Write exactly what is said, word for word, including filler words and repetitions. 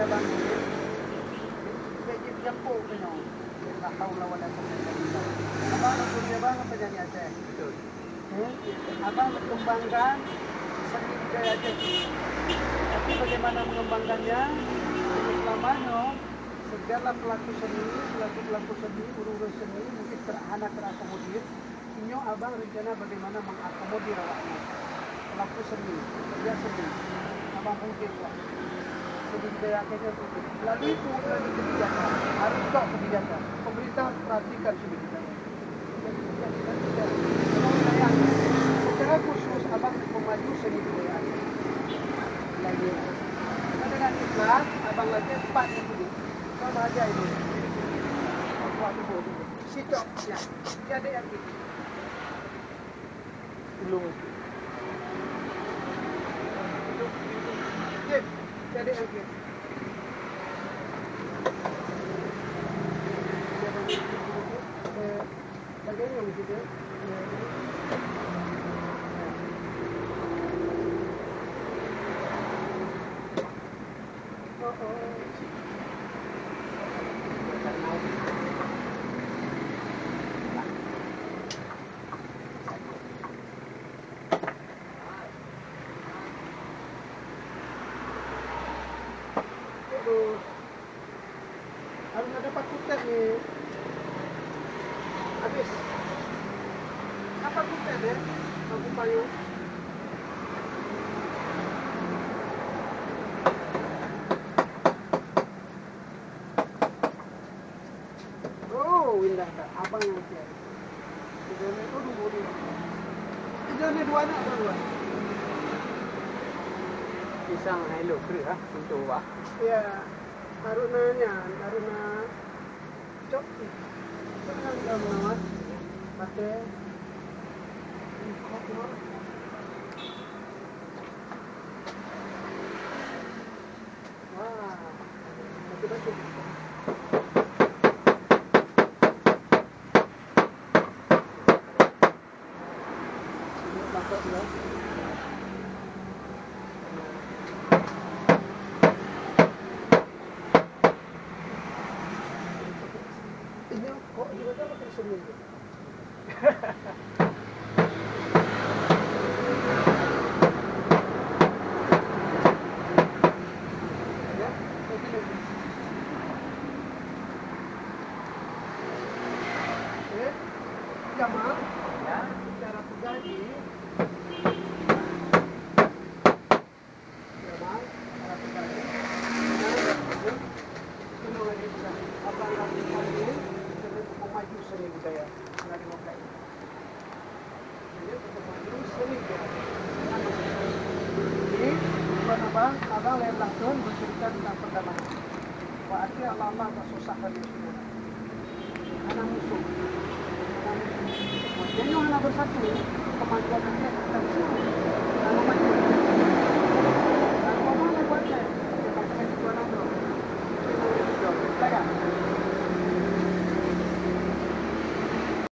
Abang ni, dia jadi jampo kena. La haula wala quwwata illa billah. Abang, betul dia, Bang, apa jadi Aceh? Betul. Eh, abang kembangkan seni budaya Aceh. Tapi bagaimana mengembangkannya? Selama nyoe, segala pelaku seni, pelaku-pelaku seni, ureueng-ureueng seni mungkin ter-, hana terakomodir. Nyoe abang rencana bagaimana mengakomodir awaknyan. Pelaku seni, pekerja seni, abang mungkin lah. Seni budaya akhirnya mungkin. Melalui, melalui kebijakan, harus tok kebijakan. Pemerintah perhatikan seni budaya. Secara khusus, abang memaju seni budaya. Lagi. Karena dengan ikhlas, abang lagi empat yang dulu. Kau bahagia itu. Waktu itu. Sitok, ya. Tiada yang gitu. Ulung. Jim, tiada yang gitu. Aduh. Harus ada paku tet ni. Habis. Apa paku tet, eh? Paku payung. Oh, indah dah. Abang yang tiap. Tiga ni, oh, dua ni. Tiga ni dua anak baru. Pisang hai lo kreueh ah, untuk wah. Ya. Haruna nyan, Haruna Cok. Cok nang dalam nawat. Pakai. Wah. Bagus, bagus. Cara pegang ni. Maju seni budaya. Jadi, bukan abang, abang lain langsung bercerita tentang perdamaian. Wah, akhirnya Allah-Allah tak susah kami. Hana musuh. Hana musuh. Jadi, hana bersatu, kemajuan Aceh akan sulit.